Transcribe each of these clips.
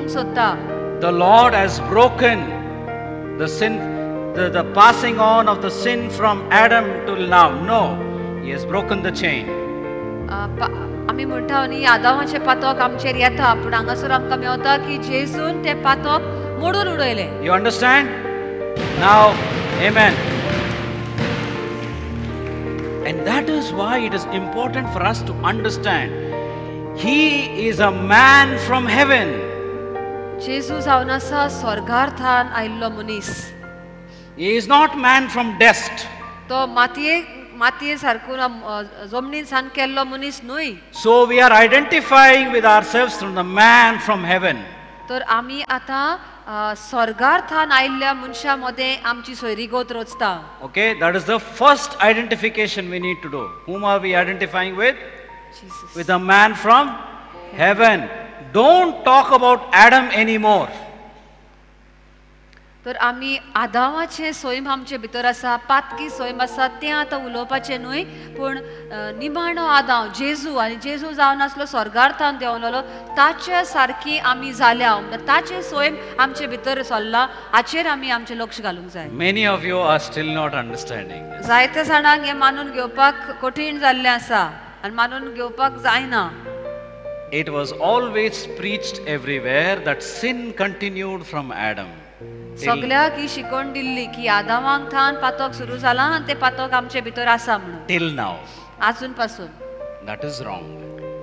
शिकोवंक सोदता. The Lord has broken the sin, the passing on of the sin from Adam till now. No, he has broken the chain. आमी म्हणटा न्ही आदामाचें पातक आमचेर येता, पूण हांगासर आमकां मेवता की जेजून तें पातक मोडून उडयलें. You understand? Now, amen. And that is why it is important for us to understand he is a man from heaven. जेजू जावन आसा स्वर्गार थावन आयिल्लो मनीस. He is not man from dust. तो मातये सारको जमनीन सान केल्लो मनीस न्हय. So we are identifying with ourselves from the man from heaven. तर आमी आतां स्वर्गार थावन आयिल्ल्या मनशा मदें आमची सोयरीगत रचता. Okay, that is the first identification we need to do. Whom are we identifying with? Jesus. With a man from heaven. Don't talk about Adam anymore. तर आमी आदामाचें सैम आमचे भितर आसा, पातकी सैम आसा, तें आतां उलोवपाचें न्हय, पूण निमाणो आदांव जेजू, आनी जेजू जावन आसलो स्वर्गार थावन देंवलेलो, ताच्या सारकी आमी जाल्या, ताचें सैम आमचे भितर सरलां, हाचेर आमी आमचें लक्ष घालूंक जाय. Many of you are still not understanding. जायते जाणांक हें मानून घेवपाक कठीण जाल्लें आसा आनी मानून घेवपाक जायना. It was always preached everywhere that sin continued from Adam. सगळ्याक ही शिकवण दिल्ली की आदामाक थावन पातक सुरू जालां आनी तें पातक आमचे भितर आसा म्हणून. Till now. आजून पासून. That is wrong.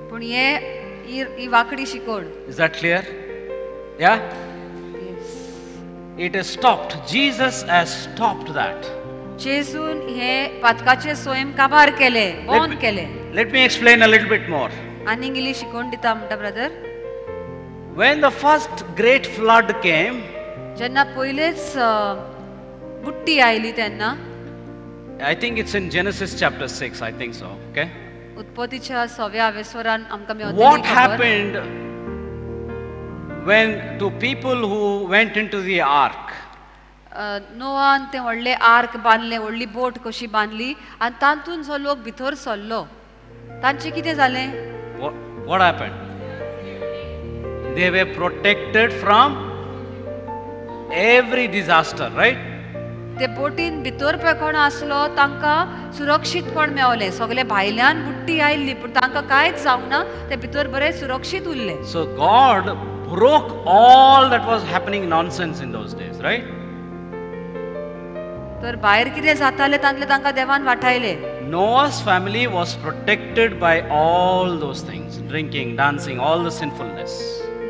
पूण ही वांकडी शिकवण. Is that clear? Yeah? Yes. It is stopped. Jesus has stopped that. जेजून हे पातकाचे स्वयं काबार केले, बंद केले. Let me explain a little bit more. आनीक इल्ली शिकवण दिता म्हणटा brother. When the first great flood came, जेन्ना पयलेच बुट्टी आयली तेन्ना, I think it's in Genesis chapter 6, I think so, okay? उत्पत्तीच्या सव्या वेसवरान आमकां मेवतली What खबर. happened when to people who went into the ark? नोआन तें व्हडलें आर्क बांदलें, व्हडली बोट कशी बांदली आनी तातूंत जो लोक भितर सरलो तांचें कितें जालें? What happened? They were protected from every disaster, right? ते बोटीन भितर पळय कोण आसलो तांकां सुरक्षीतपण मेवलें. सगळे भायल्यान बुट्टी आयिल्ली पूण तांकां कांयच जावंक ना, ते भितर बरे सुरक्षीत उरले. So God broke all that was happening nonsense in those days, right? तर भायर कितें जातालें तांतलें तांकां देवान वाटायलें. Noah's family was protected by all those things, drinking, dancing, all the sinfulness.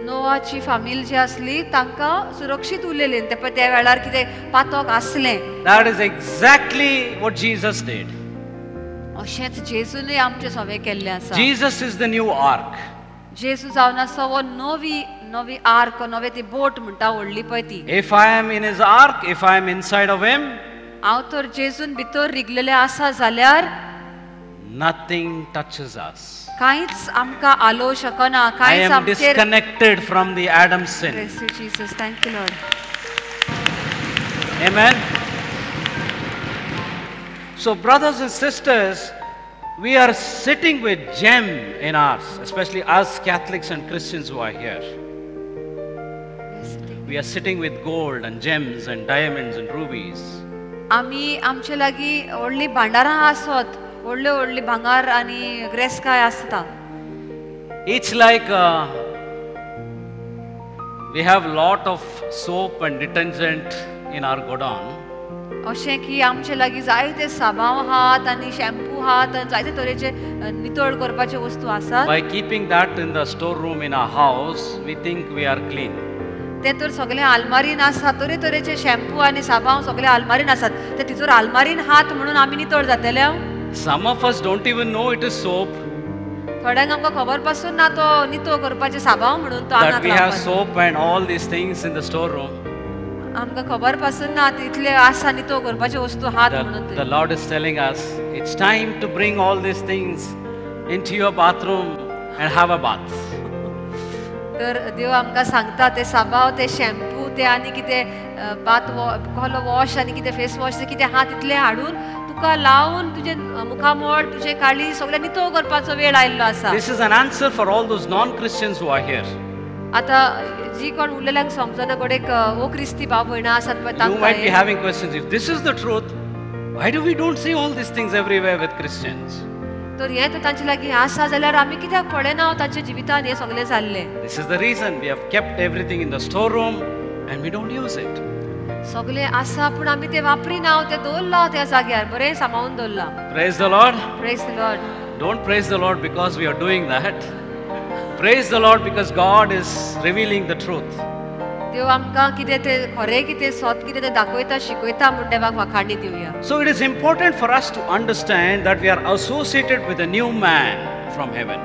नोआची फामील जी आसली तांकां सुरक्षीत उरलेली, ते पळय त्या वेळार कितें पातक आसलें. That is exactly what Jesus did. अशेंच जेजूनय आमचें सवें केल्लें आसा. Jesus is the new ark. जेजू जावन आसा हो नवी नवी आर्क, नवे ती बोट म्हणटा व्हडली पळय ती. If I am in his ark, if I am inside of him, हांव तर जेजून भितर रिगलेलें आसा जाल्यार nothing touches us. कांयच आमकां आलोवं शकना, I कांयच am आमचेर. disconnected from the Adam's sin. Praise you, Jesus. Thank you, Lord. Amen. So, brothers and sisters, we are sitting with gem in ours, especially us Catholics and Christians who are here. We are sitting with gold and gems and diamonds and rubies. आमी आमचे लागीं व्हडलीं भांडारां आसत, व्हडल्यो व्हडली भांगार आनी ग्रेसकाय आसता. It's like we have lot of soap and detergent in our godown. अशें की आमचे लागीं जायते साबांव आहात आनी शॅम्पू आहात आनी जायते तरेचे नितळ करपाचे वस्तू आसात. By keeping that in the storeroom in our house, we think we are clean. ते तर सगळे आलमारीन आसा, तरेतरेचे शॅम्पू आनी साबांव सगळे आलमारीन आसात, ते तिचोर आलमारीन हात म्हणून आमी नितळ जातले. Some of us don't even know it is soap. थोड्यांक आमकां खबर पासून ना तो नितळ करपाचे साबांव म्हणून तो That आंगाक we have लावपाचो. soap and all these things in the storeroom. आमकां खबर पासून ना तितले आसा नितळ करपाचे वस्तू हात म्हणून. The Lord is telling us it's time to bring all these things into your bathroom and have a bath. तर देव आमकां सांगता ते साबांव, ते शॅम्पू, ते आनी कितें बाथ कहलो वॉश आनी कितें फेस वॉश, ते कितें आहा तितलें हाडून तुका लावन तुजें मुखामळ, तुजें काळी सगळें नितळ करपाचो वेळ आयिल्लो आसा. This is an answer for all those non-Christians who are here. आता जी कोण उरलेल्यांक समजना गोडेक ओ क्रिस्ती भाव भयणां आसात पळय You तांकां might be हें. having questions. If this is the truth, why do we don't see all these things everywhere with Christians? तर हें तर तांचे लागीं आसा जाल्यार आमी कित्याक पळयना तांच्या जिवितान हें सगळें जाल्लें. This is the reason we have kept everything in the storeroom and we don't use it. सगळें आसा पूण आमी तें वापरिना, तें दवरलां त्या जाग्यार बरें सांबाळून दवरलां. Praise the Lord. Praise the Lord. Don't praise the Lord because we are doing that. Praise the Lord because God is revealing the truth. देव आमकां कितें तें खरें कितें सत कितें तें दाखयता शिकयता म्हूण देवाक वाखाणी दिवया. So it is important for us to understand that we are associated with a new man from heaven.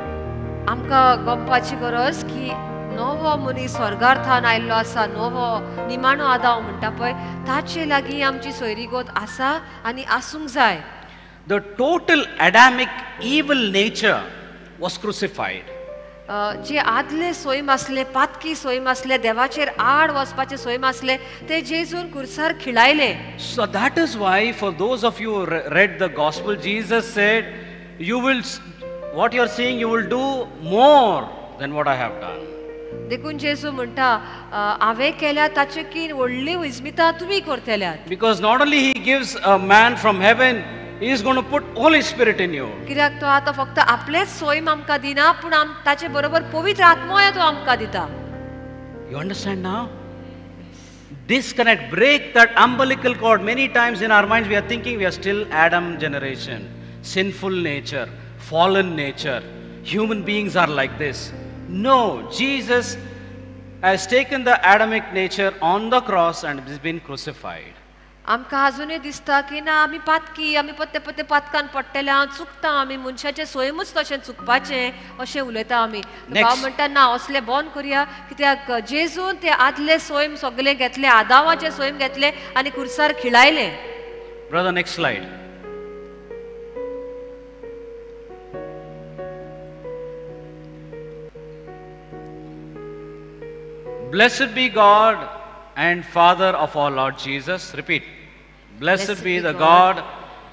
आमकां गमपाची गरज की नवो मनीस स्वर्गार थावन आयिल्लो आसा, नवो निमाणो आदाव म्हणटा पळय ताचे लागीं आमची सोयरीगत आसा आनी आसूंक जाय. The total Adamic evil nature was crucified. जे आदले सोयम आसले पातकी सोयम आसले देवाचेर आड वचपाचे सोयम आसले ते जेजून कुर्सार खिळायले. So that is why for those of you who read the gospel, Jesus said, you will, what you are seeing, you will do more than what I have done. देखून जेजू म्हणटा हांवें केल्या ताचे कीन व्हडली विस्मिता तुमी करतल्यात. Because not only he gives a man from heaven, he is going to put Holy Spirit in you. कित्याक तो आतां फक्त आपलेच सोयम आमकां दिना पूण ताचे बरोबर पवित्र आत्मोय तो आमकां दिता. You understand now? Disconnect, break that umbilical cord. Many times in our minds we are thinking we are still Adam generation, sinful nature, fallen nature. Human beings are like this. No, Jesus has taken the Adamic nature on the cross and has been crucified. आमकां आजुनूय दिसता की ना आमी पातकी, आमी पत्ते पत्ते पातकान पडटले, चुकता आमी, मनशाचें सोयमूच तशें चुकपाचें अशें उलयता आमी. भाव म्हणटा ना असलें बंद करया, कित्याक जेजून ते आदले सोयम सगळे घेतले, आदावाचें सोयम घेतले आनी कुर्सार खिळायले. Brother, next slide. Blessed be God and Father of our Lord Jesus. Repeat. Blessed be the God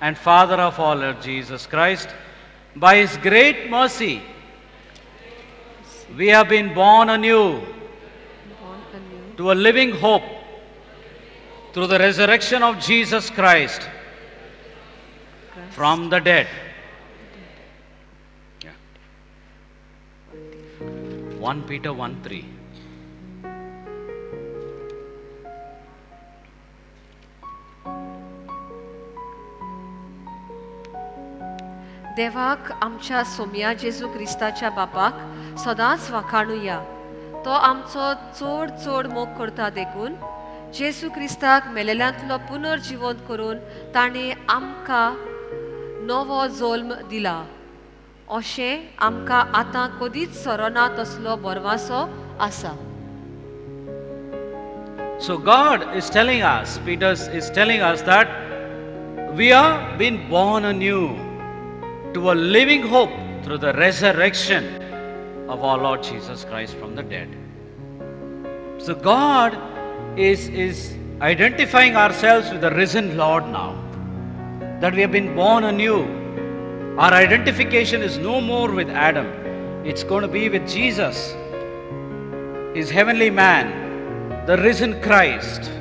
and Father of our Lord Jesus Christ. By His great mercy, we have been born anew to a living hope through the resurrection of Jesus Christ from the dead. Yeah. 1 Peter 1:3. देवाक आमच्या सोम्या जेजू क्रिस्ताच्या बापाक सदांच वाखाणुया. तो आमचो चड चड मोग करता देखून जेजू क्रिस्ताक मेलेल्यांतलो पुनर्जिवंत करून ताणें आमकां नवो जल्म दिला. अशें आमकां आतां कदीच सरना तसलो बरवासो आसा. So God is telling us, Peter is telling us that we are been born anew to a living hope through the resurrection of our Lord Jesus Christ from the dead. So God is identifying ourselves with the risen Lord now, that we have been born anew. Our identification is no more with Adam. It's going to be with Jesus, His heavenly man, the risen Christ.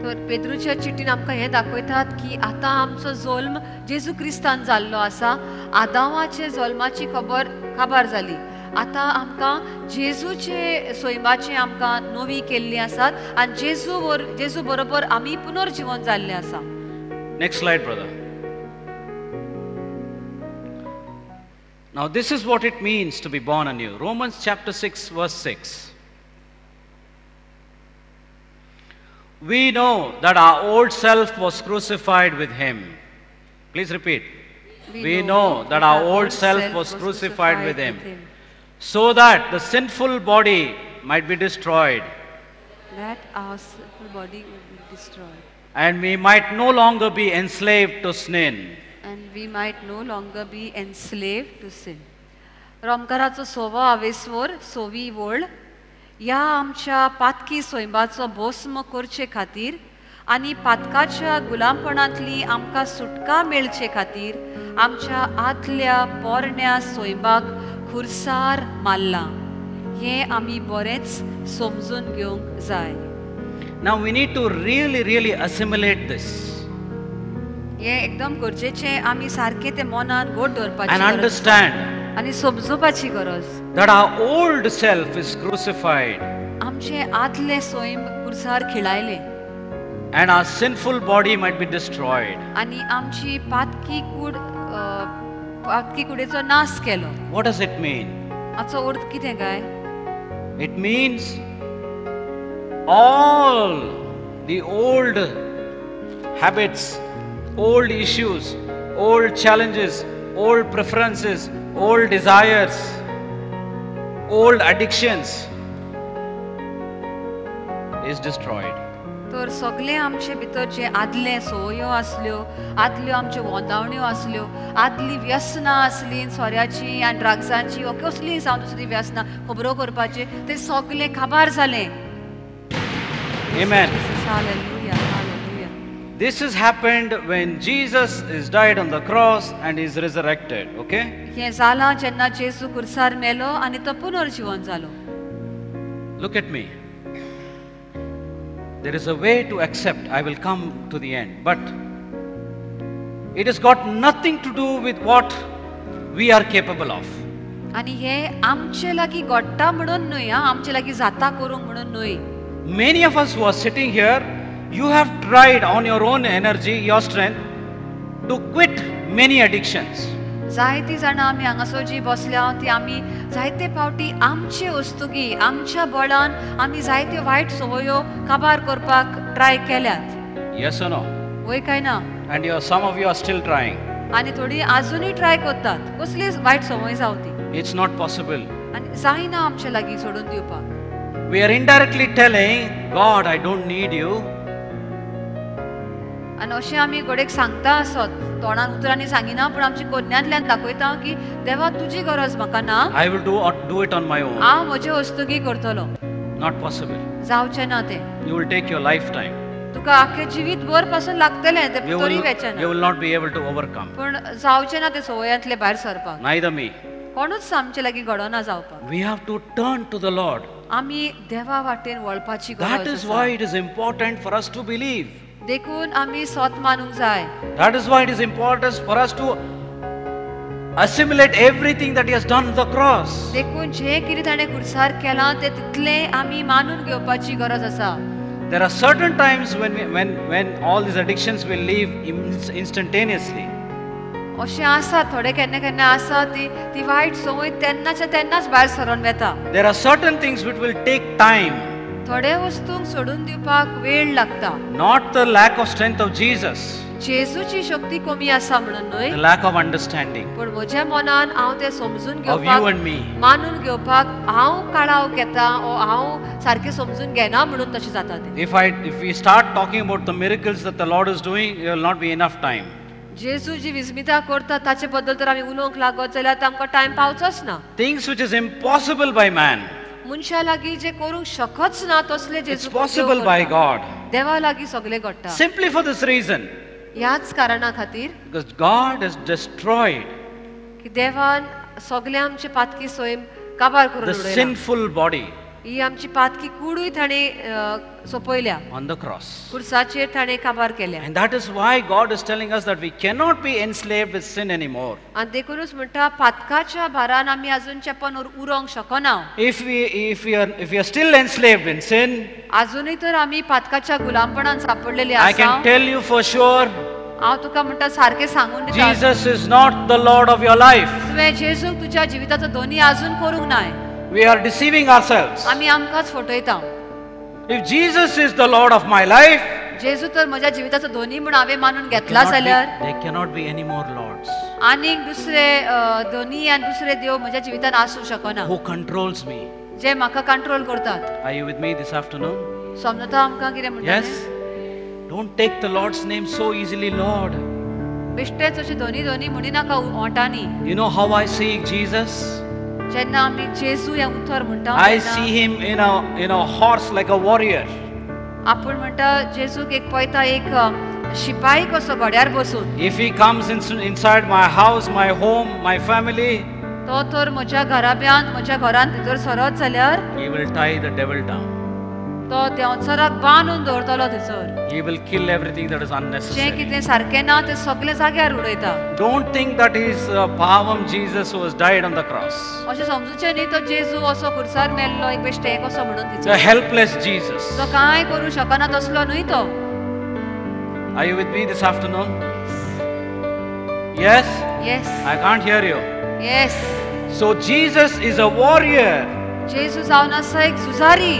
तर पेद्रूच्या चिटीन आमकां हें दाखयतात की आतां आमचो जल्म जेजू क्रिस्तान जाल्लो आसा. आदामाचे जल्माची खबर काबार जाली, आतां आमकां जेजूचे सैमाची आमकां नवी केल्ली आसात आनी जेजू बरोबर आमी पुनर्जिवन जाल्ले आसा. Next slide, brother. Now this is what it means to be born anew. Romans chapter 6 verse 6. We know that our old self was crucified with him. Please repeat. We know that our old self was crucified with him, so that the sinful body might be destroyed. That our sinful body would be destroyed. And we might no longer be enslaved to sin. And we might no longer be enslaved to sin. रोमकाराचो सोवो आवेसवर सोवी वळ ह्या आमच्या पातकी सैमाचो भस्म करचे खातीर आनी पातकाच्या गुलामपणांतली आमकां सुटका मेळचे खातीर आमच्या आदल्या पोरण्या सैमाक खुर्सार मारला. हें आमी बरेंच समजून घेवंक जाय. Now we need to really, really assimilate this. हें एकदम गरजेचें, आमी सारकें तें मनान गोड दवरपाची and understand आनी समजुपाची गरज that our old self is crucified. आमचें आदलें सैम कुर्सार खिळायलें and our sinful body might be destroyed. आनी आमची पातकी कूड पातकी कुडेचो नाश केलो. What does it mean? हाचो अर्थ कितें काय? It means all the old habits, old issues, old challenges, old preferences, old desires, old addictions is destroyed. तर सगळे आमचे भितर जे आदले संवयो आसल्यो, आदल्यो आमच्यो वोंदावण्यो आसल्यो, आदली व्यसनां आसली सोऱ्याची आनी ड्रग्सांची वा कसलीय जावं दुसरी व्यसनां खबरो करपाची, ते सगळे काबार जाले. Amen. Hallelujah, hallelujah. This has happened when Jesus is died on the cross and is resurrected. Okay? हें जालां जेन्ना जेजू कुर्सार मेलो आनी तो पुनर्जीवन जालो. Look at me. There is a way to accept. I will come to the end. But it has got nothing to do with what we are capable of. आनी हें आमचे लागीं घडटा म्हणून न्हय, आमचे लागीं जाता करूंक म्हणून न्हय. Many of us who are sitting here, you have tried on your own energy, your strength, to quit many addictions. जायती जाणां आमी हांगासर जी बसल्या ती आमी जायते फावटी आमचे वस्तुगी आमच्या बळान आमी जायत्यो वायट संवयो काबार करपाक ट्राय केल्यात. Yes or no? वय काय ना? And you are, some of you are still trying. आनी थोडी आजुनूय ट्राय करतात, कसली वायट संवय जावं ती. It's not possible. आनी जायना आमचे लागीं सोडून दिवपाक. We are indirectly telling God, I don't need you. आनी अशें आमी घडयेक सांगता आसत, तोंडान उतरांनी सांगिना, पूण आमची कोन्यांतल्यान दाखयता की देवा तुजी गरज म्हाका ना, I will do it on my own. हांव म्हजे वस्तुगी करतलो. Not possible. जावचें ना तें. You will take your lifetime. तुका आख्खें जिवीत भर पासून लागतलें तें, तरी वेचें ना. You will not be able to overcome. पूण जावचें ना तें संवयांतलें भायर सरपाक. Neither me. कोणूच आमचे लागीं घडना जावपाक. We have to turn to the Lord. आमी देवा वाटेन वळपाची गरज That is आसा. why it is important for us to believe. देखून आमी सोत मानूंक जाय. That is why it is important for us to assimilate everything that he has done on the cross. देखून जें कितें ताणें कुर्सार केलां तें तितलें आमी मानून घेवपाची गरज आसा. There are certain times when all these addictions will leave instantaneously. अशें आसा थोडे केन्ना केन्ना आसा ती ती वायट संवय तेन्नाच्या तेन्नाच भायर सरून वेता. There are certain things which will take time. थोडे वस्तूंक सोडून दिवपाक वेळ लागता. Not the lack of strength of Jesus. जेजूची शक्ती कमी आसा म्हणून न्हय, The lack of understanding. पूण म्हज्या मनान हांव तें समजून Of you घेवपाक, and me. मानून घेवपाक हांव काळाव घेता ओ हांव सारकें समजून घेना म्हणून तशें जाता तें. If we start talking about the miracles that the Lord is doing, there will not be enough time. जेजू जी विस्मिता करता ताचे बद्दल तर आमी उलोवंक लागत जाल्यार तांकां टायम पावचोच ना. Things which is impossible by man. मनशा लागीं जे करूंक शकच ना तसलें It's जेजू possible by God. देवा लागीं सगळें घडटा. Simply for this reason. ह्याच कारणा खातीर. Because God has destroyed की देवान सगळें आमचे पातकी सैम काबार करून the उडयला. sinful body ही आमची पातकी कुडूय ताणें सोंपयल्या on the cross. कुर्साचेर ताणें काबार केल्या. And that is why God is telling us that we cannot be enslaved with sin anymore. आनी देखूनच म्हणटा पातकाच्या भारान आमी अजून चेपन उरोंक शकना. If we are still enslaved in sin, अजूनय तर आमी पातकाच्या गुलामपणान सापडलेले I आसा. can tell you for sure, हांव तुका म्हणटा सारकें सांगून दिता, Jesus is not the Lord of your life. तुवें जेजूक तुज्या जिविताचो दोनी अजून करूंक नाय. We are deceiving ourselves. आमी आमकांच फटयता. If Jesus is the Lord of my life, जेजू तर म्हज्या जिविताचो दोनी म्हूण हांवें मानून घेतला जाल्यार, there cannot be any more lords. आनीक दुसरे दोनी आनी दुसरे देव म्हज्या जिवितान आसूं शकना. Who controls me? जे म्हाका कंट्रोल करतात. Are you with me this afternoon? समजता आमकां कितें म्हणटा? Yes. Don't take the Lord's name so easily, Lord. बेश्टेच अशें दोनी दोनी म्हणी नाका ओंठांनी. You know how I see Jesus? जेन्ना आमी जेजू हें उतर म्हणटा, I see him in a horse like a warrior. आपूण म्हणटा जेजूक एक पळयता एक शिपाई कसो घोड्यार बसून. If he comes inside my house, my home, my family, तो तर म्हज्या घराब्यांत म्हज्या घरांत भितर सरत जाल्यार he will tie the devil down. तो देंवचाराक बांदून दवरतलो थंयसर. He will kill everything that is unnecessary. जें कितें सारकें ना तें सगळें जाग्यार उडयता. Don't think that is Pavam Jesus who has died on the cross. अशें समजूचें न्ही तो जेजू असो खुर्सार मेल्लो एक बेश्टें कसो म्हणून The helpless Jesus. तो कांय करूं शकना तसलो न्हय तो. Are you with me this afternoon? Yes? Yes. I can't hear you. Yes. So Jesus is a warrior. जेजू जावन आसा एक झुजारी.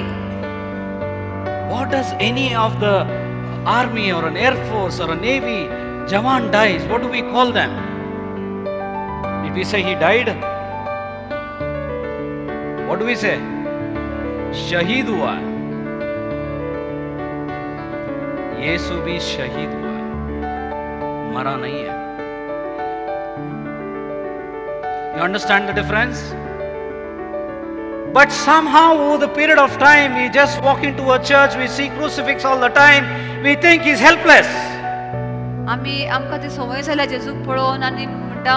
What does any of the army or an air force or a navy jawan dies, what do we call them? Did we say he died? What do we say? Shaheed hua. Yesu bhi shaheed hua. Mara nahi hai. You understand the difference? But somehow over the period of time, we just walk into a church, we see crucifix all the time, we think he's helpless. आमी आमकां ती संवय जाल्या जेजूक पळोवन आनी म्हणटा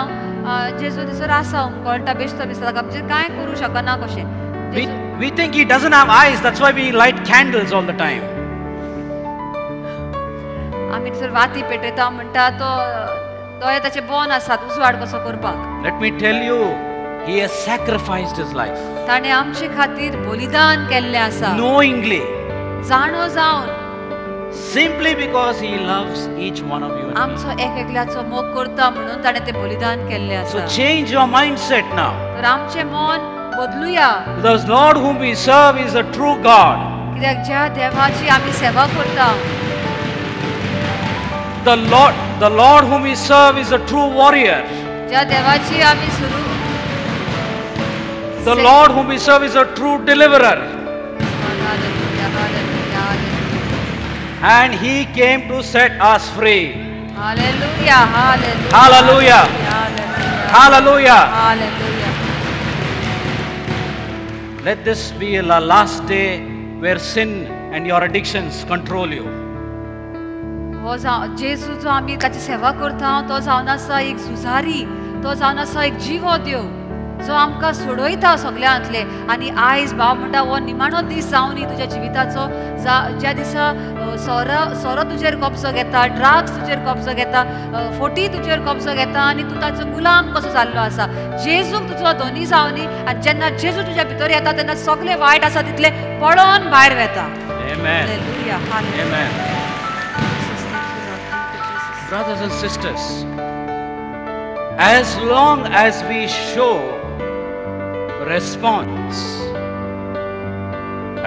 जेजू थंयसर आसा उमकळटा बेश्टो दिसता ताका म्हणजे कांय करूं शकना कशें. We think he doesn't have eyes, that's why we light candles all the time. आमी थंयसर वाती पेटयता म्हणटा तो दोळे ताचे बंद आसात उजवाड कसो करपाक. Let me tell you, he has sacrificed his life. ताणें आमचे खातीर बलिदान केल्लें आसा. Knowingly. जाणो जावन. Simply because he loves each one of you. आमचो एक एकल्याचो मोग करता म्हणून ताणें तें बलिदान केल्लें आसा. So change your mindset now. तर आमचें मन बदलुया. The Lord whom we serve is a true God. कित्याक ज्या देवाची आमी सेवा करता. The Lord whom we serve is a true warrior. ज्या देवाची आमी सुरू. The Lord whom we serve is a true deliverer. And he came to set us free. Hallelujah, hallelujah. Hallelujah. Hallelujah. Hallelujah. Let this be the last day where sin and your addictions control you. हो जेजू जो आमी ताची सेवा करता तो जावन आसा एक झुजारी, तो जावन आसा एक जिवो देव जो आमकां सोडयता सगल्यांतले. आनी आयज भाव म्हणटा हो निमाणो दीस जावनी तुज्या जिविताचो, ज्या दिसा सोरो तुजेर कब्जो घेता, ड्रग्स तुजेर कब्जो घेता, फोटी तुजेर कब्जो घेता आनी तूं ताचो गुलाम कसो जाल्लो आसा. जेजूक तुजो धनी जावनी आनी जेन्ना जेजू तुज्या भितर येता तेन्ना सगळे वायट आसा तितले पळोवन भायर वता. Amen. Amen. Brothers and sisters, as long as we show response,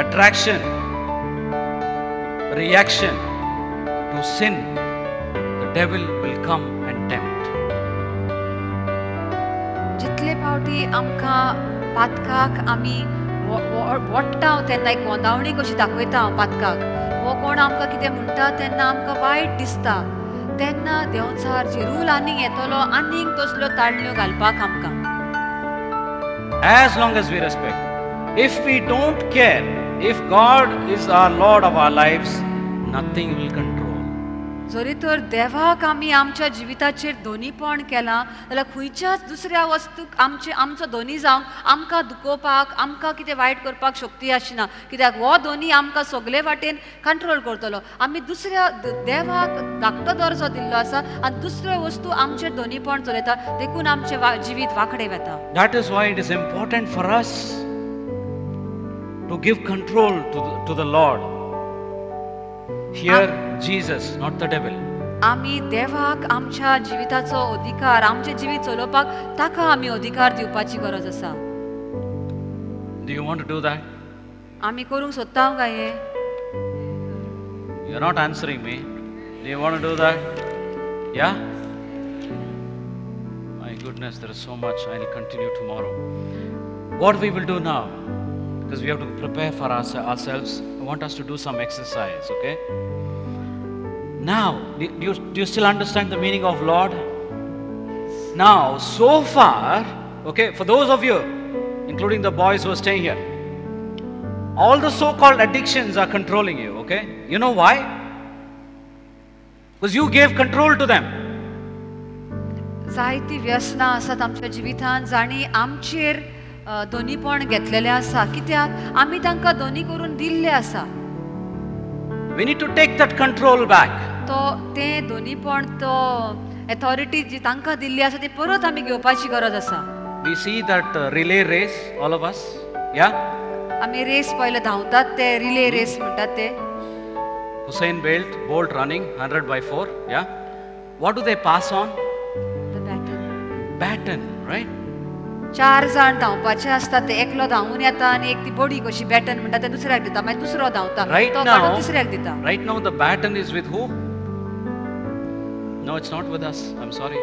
attraction, reaction to sin, the devil will come and tempt. जितले फावटी आमकां पातकाक आमी वोडटा तेन्ना एक वोंदावणी कशी दाखयता पातकाक, वो कोण आमकां कितें म्हणटा तेन्ना आमकां वायट दिसता, तेन्ना देंवचार जेरूल आनीक येतलो आनीक तसल्यो ताळण्यो घालपाक आमकां. As long as we respect, if we don't care, if God is our Lord of our lives, nothing will control. जरी तर देवाक आमी आमच्या जिविताचेर दोनीपण केलां जाल्यार खंयच्याच दुसऱ्या वस्तूक आमचे आमचो दोनी जावंक आमकां दुखोवपाक आमकां कितें वायट करपाक शक्ती आशिना, कित्याक हो दोनी आमकां सगळे वाटेन कंट्रोल करतलो. आमी दुसऱ्या देवाक धाकटो दर्जो दिल्लो आसा आनी दुसऱ्यो वस्तू आमचेर दोनीपण चलयता, देखून आमचें जिवीत वांकडें वता. That is why it is important for us to give control to the Lord. Here Jesus, not the devil. आमी देवाक आमच्या जिविताचो अधिकार, आमचें जिवीत चलोवपाक ताका आमी अधिकार दिवपाची गरज आसा. Do you want to do that? आमी करूंक सोदता काय हें? You are not answering me. Do you want to do that? Yeah? My goodness, there is so much. I will continue tomorrow. What we will do now, because we have to prepare for ourselves. I want us to do some exercise, okay? Now, do you still understand the meaning of Lord? Now, so far, okay, for those of you, including the boys who are staying here, all the so-called addictions are controlling you, okay? You know why? Because you gave control to them. जायती व्यसनां आसात आमच्या जिवितांत जांणी आमचेर दोनीपण घेतलेलें आसा, कित्याक आमी तांकां दोनी करून दिल्लें आसा. We need to take that control back. तो तें दोनीपण, तो एथॉरिटी जी तांकां दिल्ली आसा ती परत आमी घेवपाची गरज आसा. We see that relay race, all of us, yeah? आमी रेस पयले धांवतात ते रिले रेस म्हणटात ते. Usain Bolt running 100 by 4, yeah? What do they pass on? The baton. Baton, right? चार जाण धांवपाचे आसतात ते, एकलो धांवून येता आनी एक ती बडी कशी बॅटन म्हणटा ते दुसऱ्याक दिता, मागीर दुसरो धांवता, तो काडून दुसऱ्याक दिता. Right now the baton is with who? No, it's not with us. I'm sorry.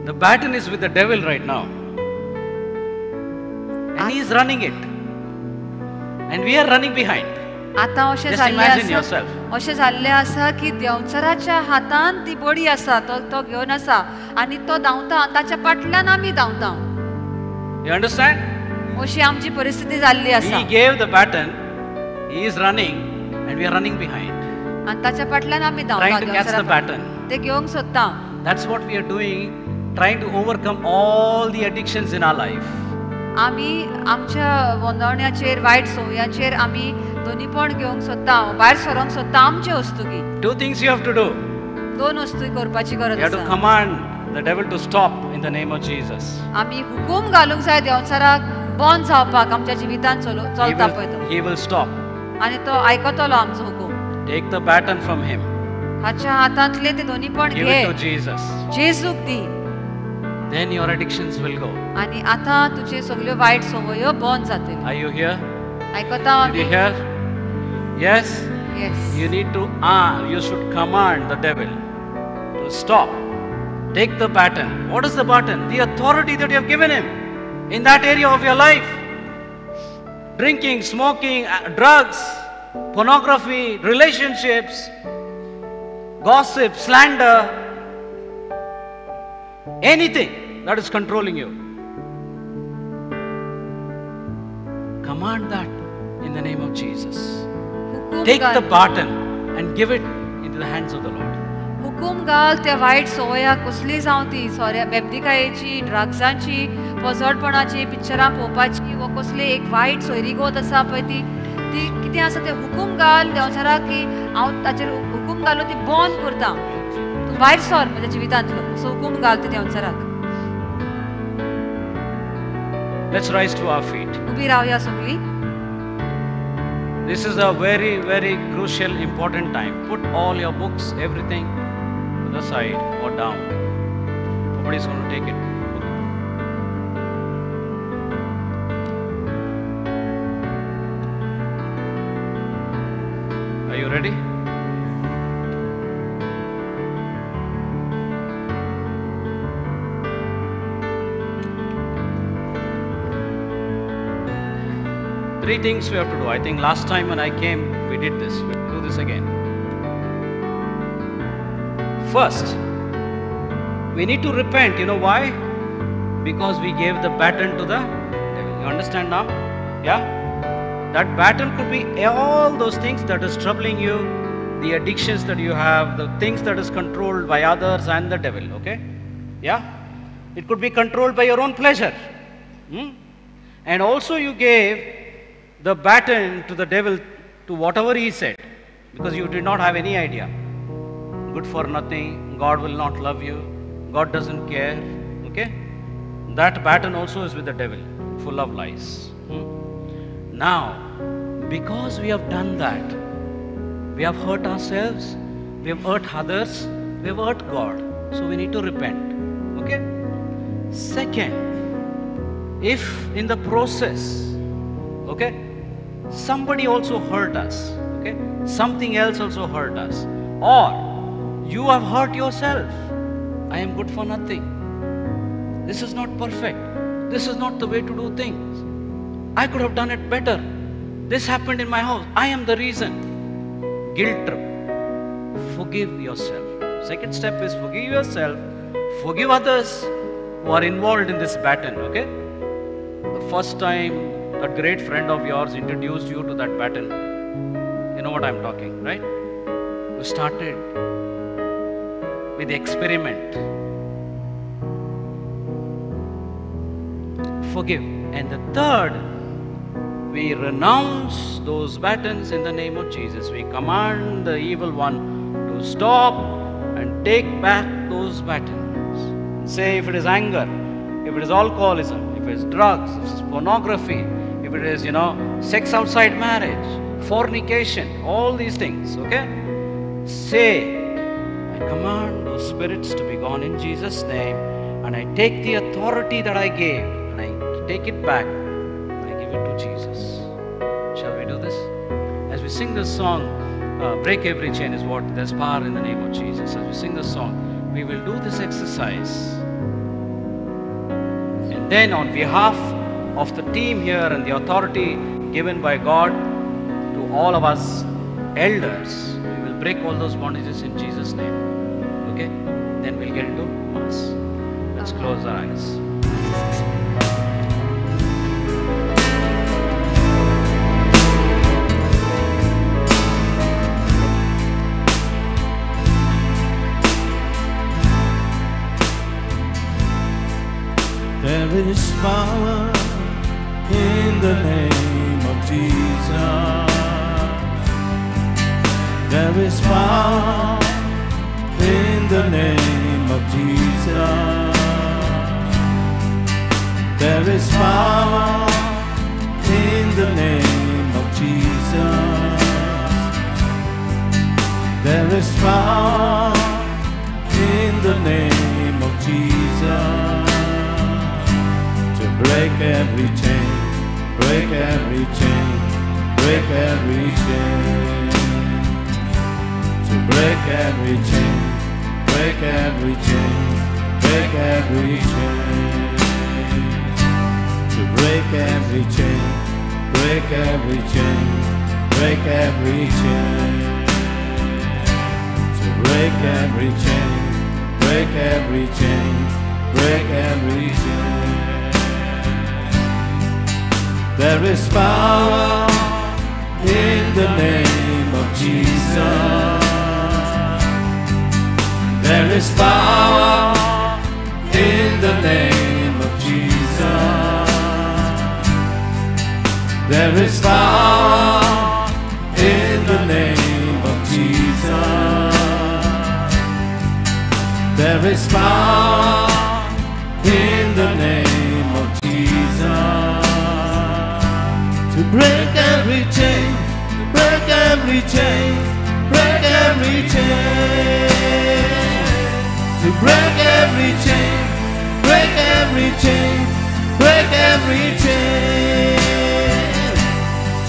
The baton is with the devil right now. And he is running it. And we are running behind. आतां अशें जाल्लें आसा, अशें जाल्लें आसा की देंवचाराच्या हातान ती बडी आसा, तो तो घेवन आसा आनी तो धांवता, ताच्या फाटल्यान आमी धांवता. You understand? अशी आमची परिस्थिती जाल्ली आसा. He gave the baton, he is running and we are running behind. आनी ताच्या फाटल्यान आमी धांवता, trying to catch the baton. ते घेवंक सोदता. That's what we are doing, trying to overcome all the addictions in our life. आमी आमच्या वंदवण्याचेर, वायट संवयांचेर आमी दोनीपण घेवंक सोदता, भायर सरोंक सोदता आमचे वस्तुकी. Two things you have to do. दोन वस्तू करपाची गरज आसा. You have to command the devil to stop in the name of Jesus. आमी हुकूम घालूंक जाय देंवचाराक बंद जावपाक आमच्या जिवितांत चलता पळय तो. He will stop. आनी तो आयकतलो आमचो हुकूम. Take the baton from him. हाच्या हातांतले ते दोनीपण घे. Give it to Jesus. जेजूक the. Then your addictions will go. आनी आतां तुझे सगळ्यो वायट संवयो बंद जातल्यो. Are you here? आयकता Did you hear? Yes? Yes. You need to, you should command the devil to stop. Take the baton. What is the baton? The authority that you have given him in that area of your life. Drinking, smoking, drugs, pornography, relationships, gossip, slander, anything that is controlling you. Command that in the name of Jesus. Take the baton and give it into the hands of the Lord. हुकूम घाल त्या वायट संवया कसली जावं ती, सोऱ्या बेबदिकायेची, ड्रग्सांची, पोजडपणाची, पिक्चरां पळोवपाची वो कसली एक वायट सोयरीगत आसा पळय ती, ती कितें आसा तें हुकूम घाल देंवचाराक की हांव ताचेर हुकूम घालून ती बंद करता, तूं भायर सर म्हज्या जिवितांतलो, असो हुकूम घाल ते देंवचाराक. Let's rise to our feet. उबी रावया सगळीं. This is a very, very crucial, important time. Put all your books, everything to the side or down. Nobody is going to take it. Are you ready? Three things we have to do. I think last time when I came, we did this. We'll do this again. First, we need to repent. You know why? Because we gave the baton to the devil. You understand now? Yeah? That baton could be all those things that is troubling you, the addictions that you have, the things that is controlled by others and the devil. Okay? Yeah? It could be controlled by your own pleasure. And also you gave the baton to the devil to whatever he said, because you did not have any idea. Good for nothing, God will not love you, God doesn't care. Okay? That baton also is with the devil, full of lies. Now, because we have done that, we have hurt ourselves, we have hurt others, we have hurt God. So we need to repent. Okay? Second, if in the process, okay, somebody also hurt us, okay, something else also hurt us, or you have hurt yourself. I am good for nothing. This is not perfect. This is not the way to do things. I could have done it better. This happened in my house. I am the reason. Guilt trip. Forgive yourself. Second step is forgive yourself. Forgive others who are involved in this baton, okay? The first time that great friend of yours introduced you to that baton, you know what I'm talking, right? You started with the experiment. Forgive. And the third, we renounce those battens in the name of Jesus. We command the evil one to stop and take back those battens. And say if it is anger, if it is alcoholism, if it is drugs, if it is pornography, if it is, sex outside marriage, fornication, all these things, okay? Say, I command those spirits to be gone in Jesus' name, and I take the authority that I gave, and I take it back, and I give it to Jesus. Shall we do this? As we sing this song, Break Every Chain is what, there's power in the name of Jesus. As we sing this song, we will do this exercise. And then on behalf of the team here and the authority given by God to all of us elders, we will break all those bondages in Jesus' name. Okay? Then we'll get into Mass. Let's close our eyes. There is power in the name of Jesus. There is power in the name of Jesus. There is power in the name of Jesus. There is power in the name of Jesus. To break every chain, break every chain, break every chain. To break every chain, break every chain, break every chain. To break every chain, break every chain, break every chain. To break every chain, break every chain, break every chain. There is power in the name of Jesus. There is power in the name of Jesus. There is power in the name of Jesus. There is power in the name of Jesus. To break every chain, break every chain, break every chain. To break every chain, break every chain, break every chain.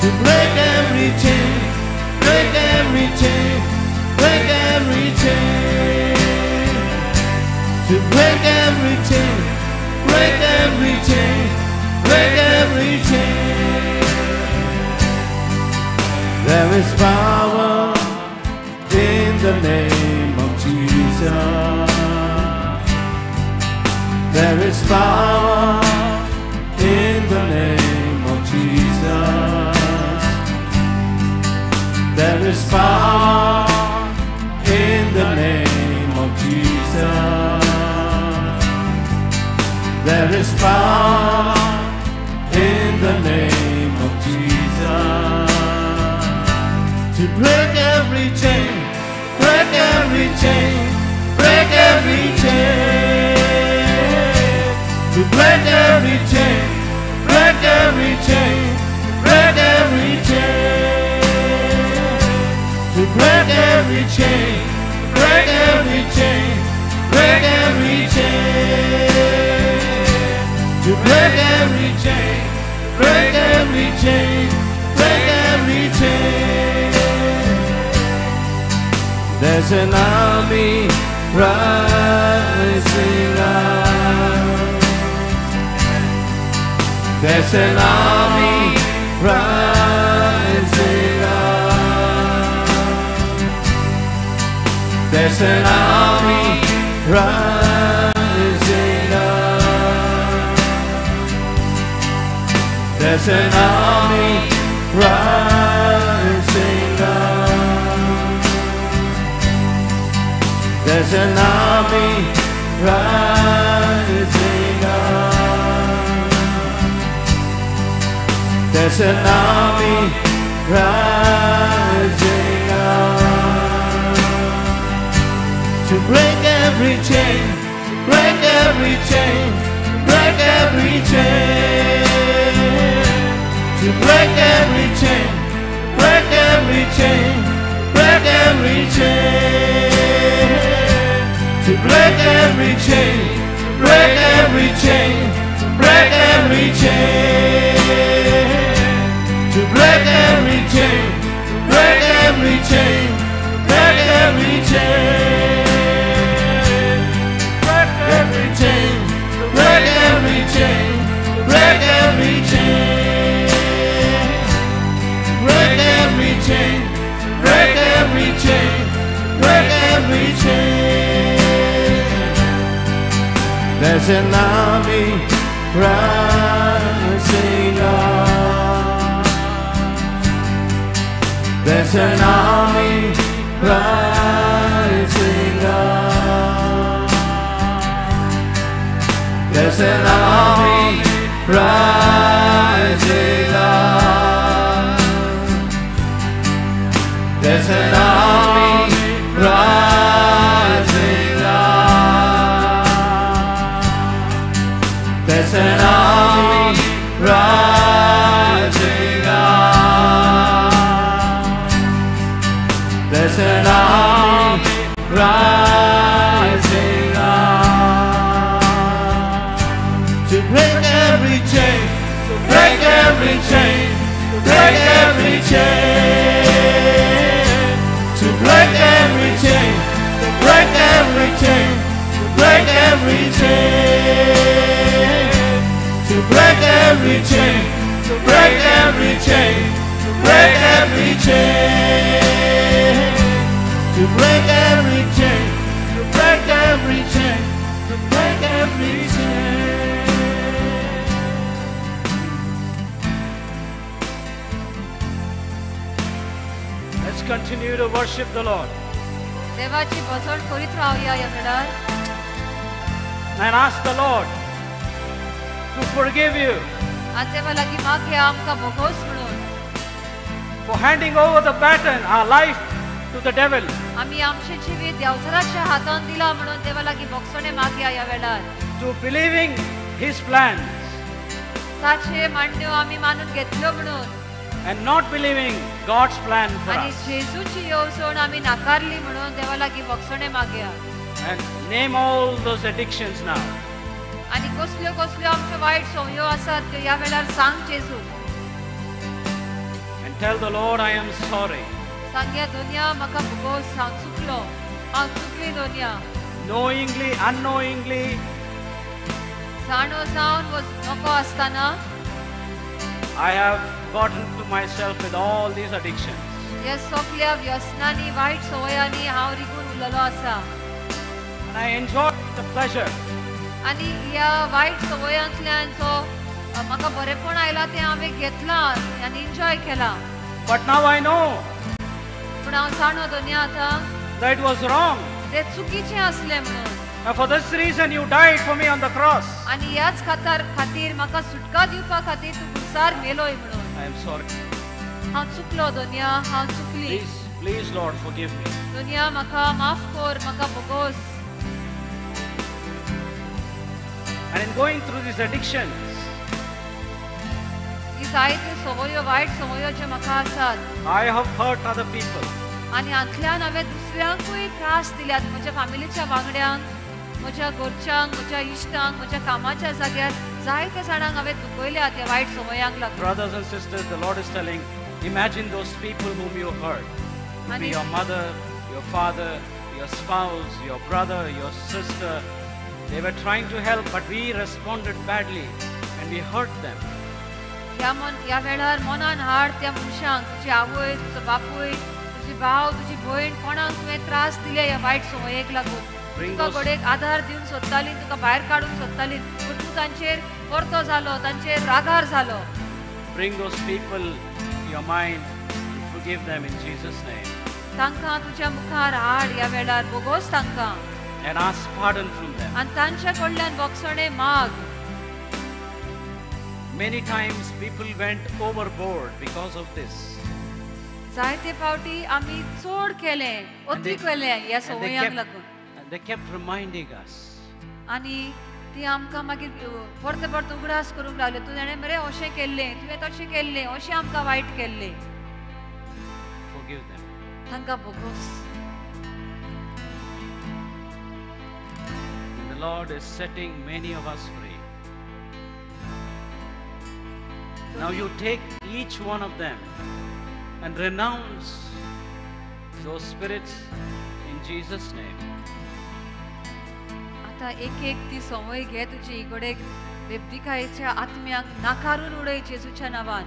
To break every chain, break every chain, break every chain. To break every chain, break every chain, break every chain. There is power in the name of Jesus. There is power in the name of Jesus. There is power in the name of Jesus. There is power in the name of Jesus. To break every chain, break every chain, break every chain. To break every chain, break every chain, break every chain. To break every chain, break every chain, break every chain. To break every chain, break every chain, break every chain. There's an army rising up. There's an army rising up. There's an army rising up. There's an army rising up. There's an army rising up. There's an army rising up to break every chain, break every chain, break every chain, to break every chain, break every chain, break every chain, to break every chain, break every chain, break every chain, to break every chain, break every chain, break every chain, break every chain, break every chain, break every chain, break every chain, break every chain, break every chain. There's an army rising up. There's an army rising up. There's an army rising up. There's an army rising up. There's an army rising up. There's an army rising up to break every chain, to break every chain, to break every chain, to break every chain, to break every chain, to break every chain, to break every chain, to break every chain, to break every chain, to break every chain, to break every chain, to break every chain. Let's continue to worship the Lord देवाची भजन करीत रावया ह्या वेळार and ask the Lord to forgive you आनी देवा लागीं मागया आमकां भोगोस म्हणून for handing over the baton, our life, to the devil. आमी आमचें जिवीत देवचाराच्या हातान दिलां म्हणून देवा लागीं भोगसणें मागया ह्या वेळार. To believing his plans ताचे मांडण्यो आमी मानून घेतल्यो म्हणून and not believing God's plan for आनी us. जेजूची येवजण आमी नाकारली म्हणून देवा लागीं भोगसणें मागया. And name all those addictions now. आनी कसल्यो कसल्यो आमच्यो वायट संवयो आसात त्यो ह्या वेळार सांग जेजू. And tell the Lord, I am sorry. सांगया दोनया म्हाका भोगोस, हांव चुकलो, हांव चुकली दोनया. Knowingly, unknowingly, जाणो जावन नको आसतना I have gotten to myself with all these addictions. ह्या सगल्या व्यसनांनी वायट संवयांनी हांव रिगून उरलेलो आसा. And I enjoy the pleasure. आनी ह्या वायट संवयांतल्यान जो म्हाका बरेपण आयलां तें हांवें घेतलां आनी एन्जॉय केलां. But now I know पूण हांव जाणो दोनया आतां that it was wrong. तें चुकीचें आसलें म्हणून. And for this reason you died for me on the cross. आनी ह्याच खातीर म्हाका सुटका दिवपा खातीर तूं खुर्सार मेलोय म्हणून. I am sorry. हांव चुकलो दोनया, हांव चुकली. Please, please Lord, forgive me. दोनया म्हाका माफ कर, म्हाका भोगोस. And in going through these addictions, ही जायत्यो संवयो वायट संवयो ज्यो म्हाका आसात, I have hurt other people. आनी हांतल्यान हांवें दुसऱ्यांकूय त्रास दिल्यात, म्हज्या फामिलीच्या वांगड्यांक, म्हज्या घरच्यांक, म्हज्या इश्टांक, म्हज्या कामाच्या जाग्यार जायत्या जाणांक हांवें दुखयल्यात ह्या वायट संवयांक लागून. Brothers and sisters, the Lord is telling, imagine those people whom you hurt. Could be your mother, your father, your spouse, your brother, your sister. They were trying to help, but we responded badly and we hurt them. ह्या वेळार मनान हाड त्या मनशांक, तुजी आवय, तुजो बापूय, तुजी भाव, तुजी भयण, कोणाक तुवें त्रास दिले ह्या वायट संवयेक लागून. तुका घडयेक आधार दिवन सोदताली, तुका भायर काडूंक सोदताली, पूण तूं तांचेर परतो जालो, तांचेर रागार जालो. Bring those people to your mind and forgive them in Jesus' name. तांकां तुज्या मुखार हाड ह्या वेळार, भोगोस तांकां. And ask pardon from them. आनी तांच्या कडल्यान बोगसणें माग. Many times people went overboard because of this. जायते फावटी आमी चड केलें, अती केलें ह्या संवयांक लागून. And they kept reminding us. आनी ती आमकां मागीर परते परते उगडास करूंक लागले, तूं जाणें मरे अशें केल्लें, तुवें तशें केल्लें, अशें आमकां वायट केल्लें. Forgive them. तांकां भोगोस. And the Lord is setting many of us free. Now you take each one of them and renounce those spirits in Jesus' name. आता एक एक ती संवय घे तुजी गोडेक बेबदिकायेच्या आत्म्यांक नाकारून उडय जेजूच्या नांवान.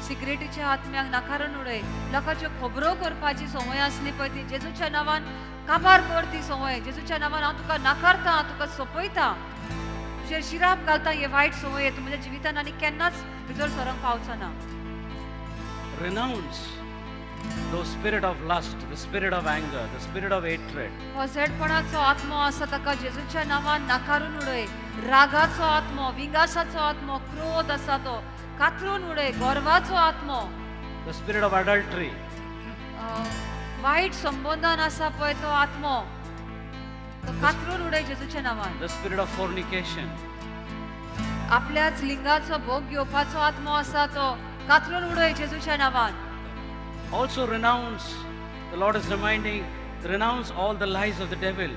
सिगरेटीच्या आत्म्यांक नाकारून उडय. लोकांच्यो खबरो करपाची संवय आसली पळय ती जेजूच्या नांवान काबार कर ती संवय. जेजूच्या नांवान हांव तुका नाकारता, हांव तुका सोंपयता, तुजेर शिराप घालता. हे वायट संवय तूं म्हज्या जिवितान आनी केन्नाच भितर सरोंक पावचो ना. Renounce the spirit of lust, the spirit of anger, the spirit of hatred. होसेडपणाचो आत्मो आसा ताका जेजूच्या नांवान नाकारून उडय. रागाचो आत्मो, विंगासाचो आत्मो, क्रोध आसा तो कातरून उडय. गर्वाचो आत्मो, the spirit of adultery, वायट संबंधान आसा पळय तो आत्मो, तो कातरून उडय जेजूच्या नांवान. The spirit of fornication, आपल्याच लिंगाचो भोग घेवपाचो आत्मो आसा तो कातरून उडय जेजूच्या नांवान. Also renounce, the Lord is reminding, renounce all the lies of the devil.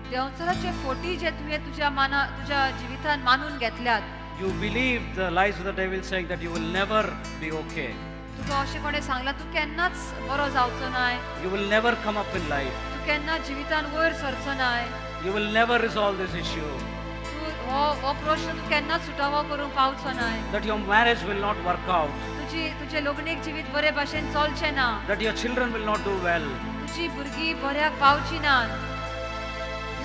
देवचाराचे फोटी जे तुवें तुझ्या मना तुझ्या जिवितान मानून घेतल्यात. You believe the lies of the devil saying that you will never be okay. तुका अशें कोणें सांगलां तूं केन्नाच बरो जावचो नाय. You will never come up in life. तूं केन्ना जिवितान वयर सरचो नाय. You will never resolve this issue. तूं हो प्रश्न तूं केन्नाच सुटावो करूंक पावचो नाय. That your marriage will not work out. तुझे लग्नीक जिवीत बरे भाशेन चलचें ना. That your children will not do well. तुजी भुरगीं बऱ्याक पावची ना.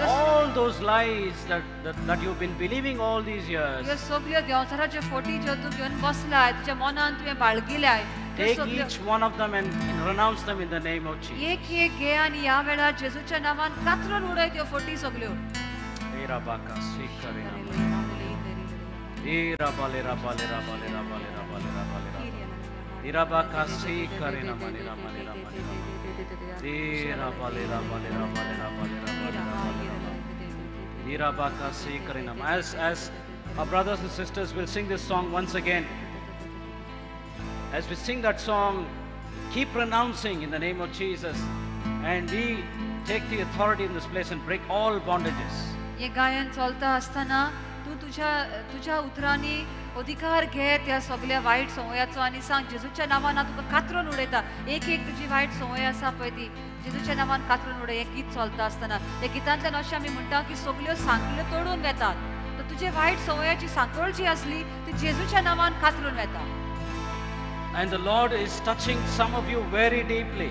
All those lies that you've been believing all these years. ह्यो सगळ्यो देंवचाराच्यो फोटी ज्यो तूं घेवन बसलाय, तुज्या मनान तुवें बाळगिल्याय. Take each one of them and renounce them in the name of Jesus. एक एक घे आनी ह्या वेळार जेजूच्या नांवान कातरून उडय त्यो फोटी सगळ्यो. As our brothers and sisters will sing this song once again, as we sing that song, keep renouncing in the name of Jesus, and we take the authority in this place and break all bondages. हे गायन चलता आसतना तूं तुझ्या तुझ्या उतरांनी अधिकार घे त्या सगळ्या वायट संवयाचो आनी सांग जेजूच्या नांवान हांव तुका कातरून उडयता. एक एक तुजी वायट संवय आसा पळय ती जेजूच्या नांवान कातरून उडय. हें गीत चलता आसतना त्या गितांतल्यान अशें आमी म्हणटा की सगल्यो सांकळ्यो तोडून वेतात, तर तुजे वायट संवयाची सांकळ जी आसली ती जेजूच्या नांवान कातरून वेता. And the Lord is touching some of you very deeply.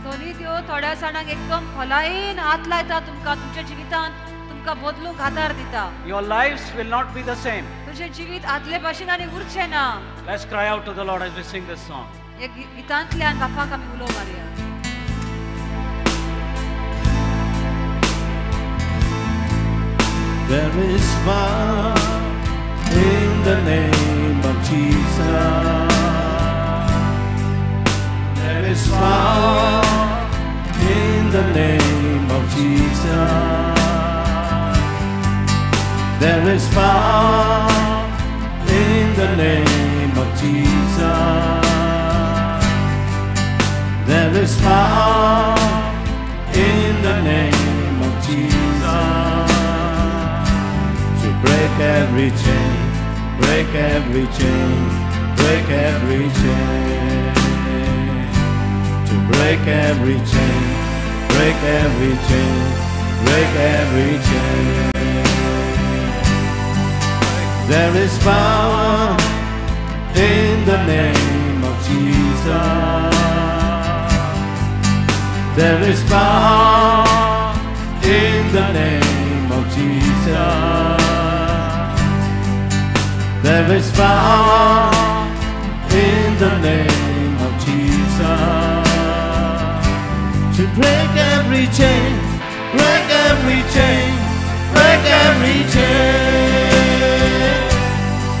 दोन्ही त्यो थोड्या जाणांक एकदम खोलायेन हात लायता तुमकां, तुमच्या जिवितांत तुमकां बदलूंक आदार दिता. Your lives will not be the same. तुजें जिवीत आदले भाशेन आनी उरचें ना. Let's cry out to the Lord as we sing this song. ह्या गितांतल्यान बापाक आमी उलो मारया. There is power in the name of Jesus. There is power in the name of Jesus. There is power in the name of Jesus. There is power in the name of Jesus. To break every chain, break every chain, break every chain. To break every chain, break every chain, break every chain. There is power in the name of Jesus. There is power in the name of Jesus. There is power in the name of Jesus. To break every chain, break every every chain, break every chain.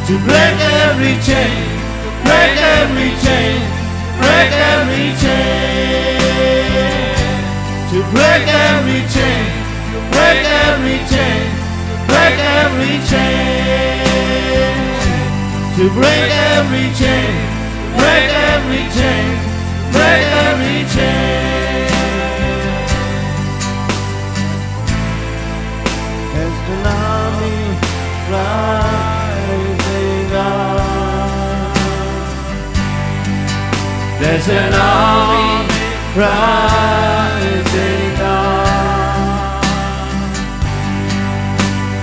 To break every chain, break every chain, break every chain. To break every chain, break every chain, break every chain. To break every chain, break every chain, break every chain. There's an army rising up. There's an army rising up.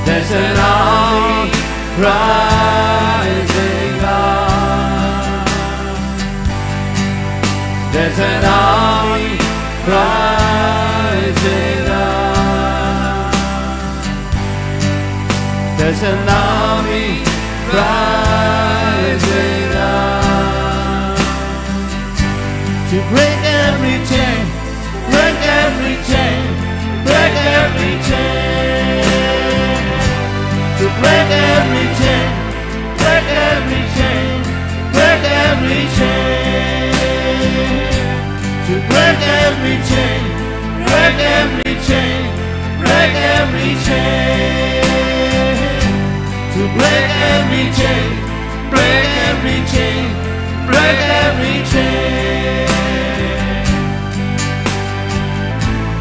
There's an army rising up. There's an army rising up. There's an army rising up. To break every chain, break every chain, break every chain. To break every chain, break every chain, break every chain. To break every chain, break every chain, break every chain. To break every chain, break every chain, break every chain.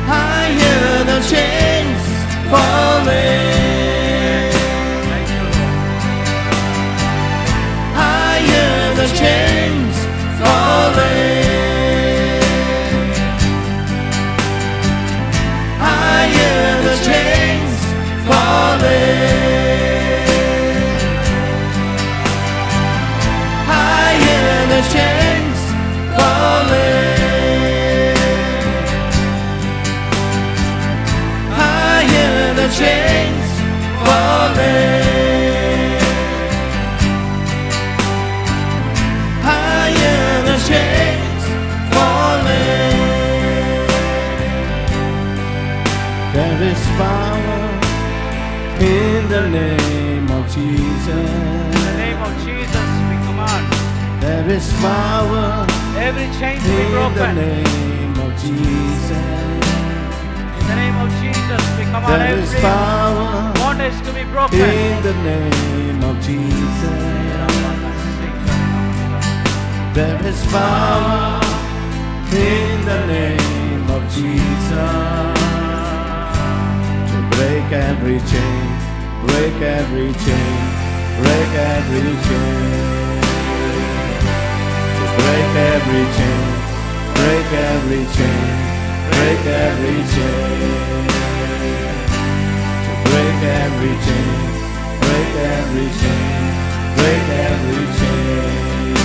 I hear the chains falling. Thank you, Lord. I hear the chains falling. I hear the chains falling. I hear the chains falling. I hear the chains falling. I hear the chains falling. There is power in the name of Jesus. In the name of Jesus, we command There is power every chain to be in the broken. name of Jesus. In the name of Jesus, we command There is every power bondage to be broken. in the name of Jesus. There is power in the name of Jesus. To break every chain, break every chain, break every chain. To break every chain, break every chain, break every chain. To break every chain, break every chain, break every chain.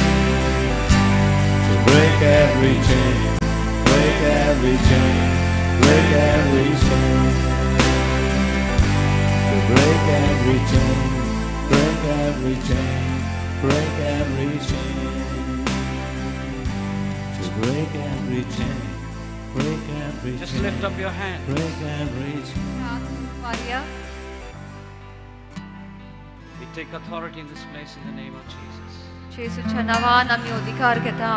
To break every chain, break every chain, break every chain. To break every chain, break every chain, break every chain. To break every chain, break every Just chain. lift up your hand. Break every chain. हात मारया. We take authority in this place in the name of Jesus. जेजूच्या नांवान आमी अधिकार घेता.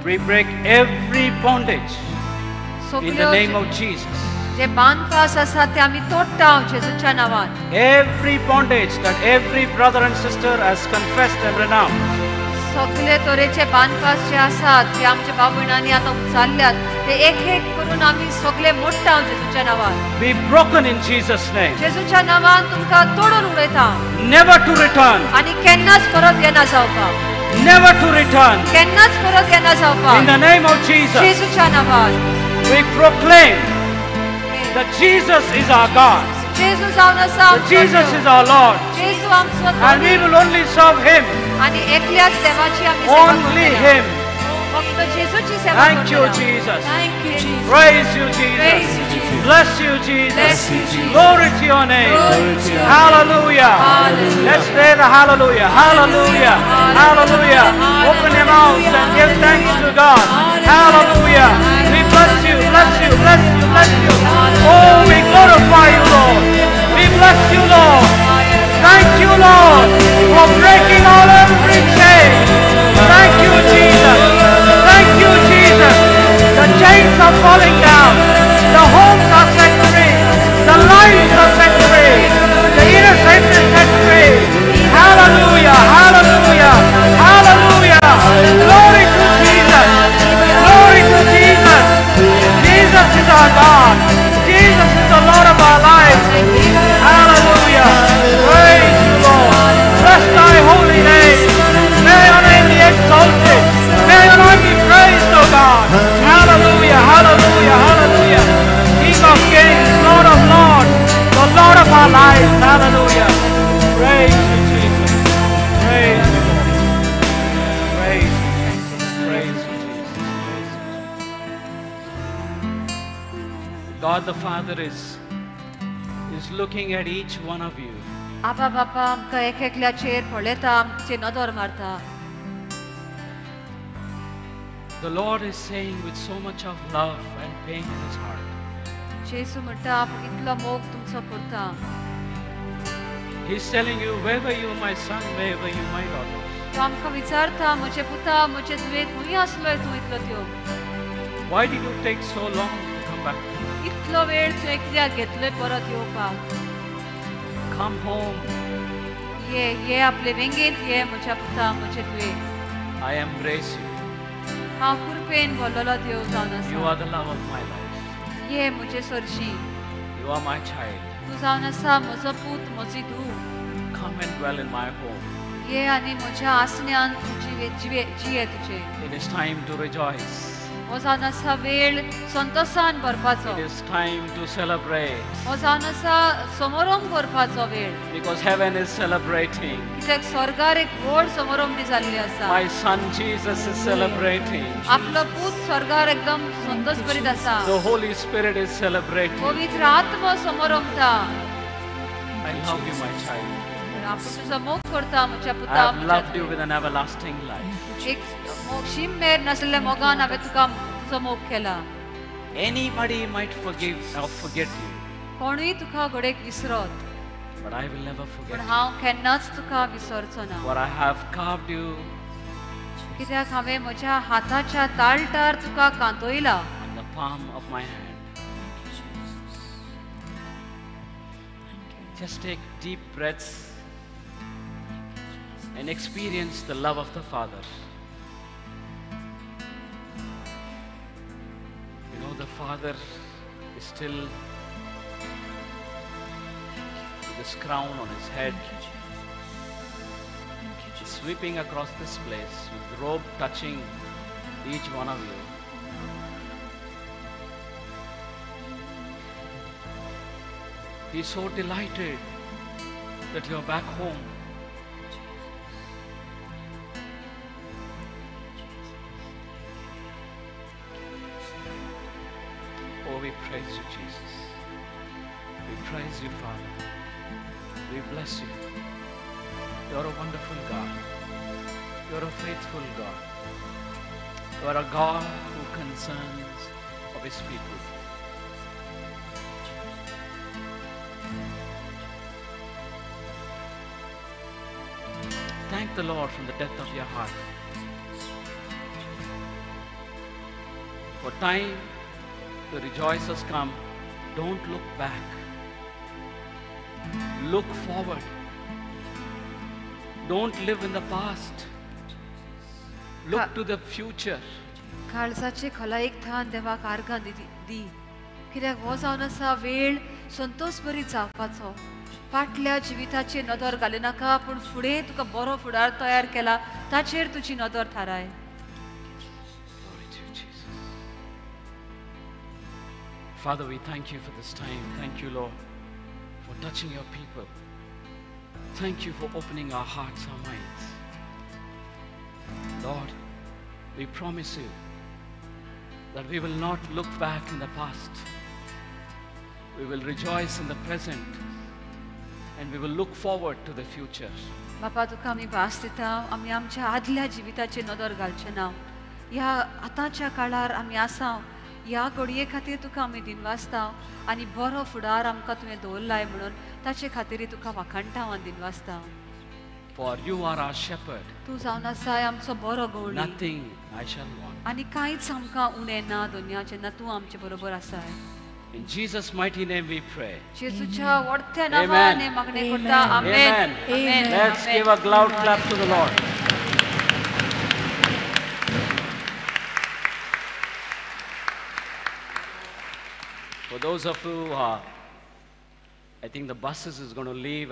We break every bondage in the name सगळ्यो of Jesus. जे बांदपास आसा ते आमी तोडटा जेजूच्या नांवान. Every bondage that every brother and sister has confessed and renounced. सगळे तरेचे बांदपास जे आसात ते आमच्या भाव भयणांनी आतां उचारल्यात ते एक एक करून आमी सगळे मोडटा जेजूच्या नांवान. Be broken in Jesus' name. जेजूच्या नांवान तुमकां तोडून उडयता Never to return. आनी केन्नाच परत येना जावपाक. Never to return. केन्नाच परत येना In जावपाक. the name of Jesus, जेजूच्या नांवान. we proclaim that Jesus is our God. जेजू जावन आसा That आमचो Jesus देव. is our Lord. जेजू आमचो And we धनी. will only serve Him. आनी एकल्याच देवाची आमी सेवा Only करतले. Him. फक्त जेजूची सेवा Thank you, करतले. Jesus. Thank you, Jesus. Praise you, Jesus. Praise you, Jesus. Bless you, Jesus. Bless you, Jesus. Glory to your name. Glory to your name. Hallelujah. Hallelujah. Let's say the hallelujah. Hallelujah. Hallelujah. Open your mouths and give thanks to God. Hallelujah. We bless you, bless you, bless you, bless you. Oh, we glorify Lord of our lives. Hallelujah. Praise you, Jesus. Praise you, Lord. Praise you, Jesus. Praise you, Jesus. Praise you, Jesus. God the Father is looking at each one of you. आबा बापा आमकां एक एकल्याचेर पळयता, आमचेर नदर मारता. The Lord is saying with so much of love and pain in his heart. जेजू म्हणटा आपूण इतलो मोग तुमचो करता. He is telling you, where were you, my son? Where were you, my daughter? तो आमकां विचारता, म्हजे पुता, म्हजे धुवे, खंय आसलोय तूं इतलो त्यो? Why did you take so long to come back? इतलो वेळ तुवें कित्याक घेतलोय परत येवपाक? Come home. ये ये आपले वेंगेंत ये म्हज्या पुता, म्हजे धुवे. I embrace you. हांव कृपेन भरलेलो देव जावन आसा. You are the love of my life. ये म्हजे सरशी. You are my child. तूं जावन आसा म्हजो पूत, म्हजी धूव. Come and dwell in my home. ये आनी म्हज्या आसण्यान तूं जिये तुजे. It is time to rejoice. हो जावन आसा वेळ संतोसान भरपाचो. It is time to celebrate. हो जावन आसा समारंभ करपाचो वेळ. Because heaven is celebrating. कित्याक स्वर्गार एक व्हड समारंभ जाल्ली आसा. My son Jesus is celebrating. आपलो पूत स्वर्गार एकदम संतोष भरीत आसा. The Holy Spirit is celebrating. पवित्र आत्मो समारंभता. I love you, my child. आपूण तुजो मोग करता म्हज्या I पुता. have loved you with an everlasting life. एक शीम मेर नासलेल्या मोगान हांवें तुका तुजो मोग केला. Anybody might forgive or forget you, कोणूय तुका घडयेक विसरत, but I will never पूण forget you. हांव केन्नाच तुका विसरचो ना. For I have carved you कित्याक हांवें म्हज्या हाताच्या ताळटार तुका कांतयला. on the palm of my hand. Just take deep breaths and experience the love of the Father. You know, the Father is still with his crown on his head, sweeping across this place with robe touching each one of you. He's so delighted that you're back home. Oh, we praise you, Jesus. We praise you, Father. We bless you. You're a wonderful God. You're a faithful God. You're a God who concerns of his people. Thank the Lord from the depth of your heart. For time to rejoice has come. Don't look back. Look forward. Don't live in the past. Look to the future. काळजाचे खोलायेक थान देवाक आर्गां दी, कित्याक हो जावन आसा वेळ संतोष बरी जावपाचो. फाटल्या जिविताचेर नदर घालिनाका, पूण फुडें तुका बरो फुडार तयार केला ताचेर तुजी नदर थाराय. Glory to you, Jesus. Father, we thank you for this time. Thank you, Lord, for touching your people. Thank you for opening our hearts, our minds. Lord, we promise you that we will not look back in the past. We will rejoice in the present and we will look forward to the future. बापा, तुका आमी भास दिता, आमी आमच्या आदल्या जिविताचेर नदर घालचे ना. ह्या आतांच्या काळार आमी आसा, ह्या घडये खातीर तुका आमी दिनवासता आनी बरो फुडार आमकां तुवें दवरलाय म्हणून ताचे खातीर तुका वाखाणटा आनी दिनवासता. For you are our shepherd. तूं जावन आसाय आमचो बरो गवळी. Nothing I shall want. आनी कांयच आमकां उणें ना दुनिया जेन्ना तूं आमचे बरोबर आसाय. In Jesus' mighty name we pray. जेजूच्या वडत्या नांवान मागणें करता. आमेन. Amen. Let's give a loud clap to the Lord. For those of you who are, I think the buses is going to leave.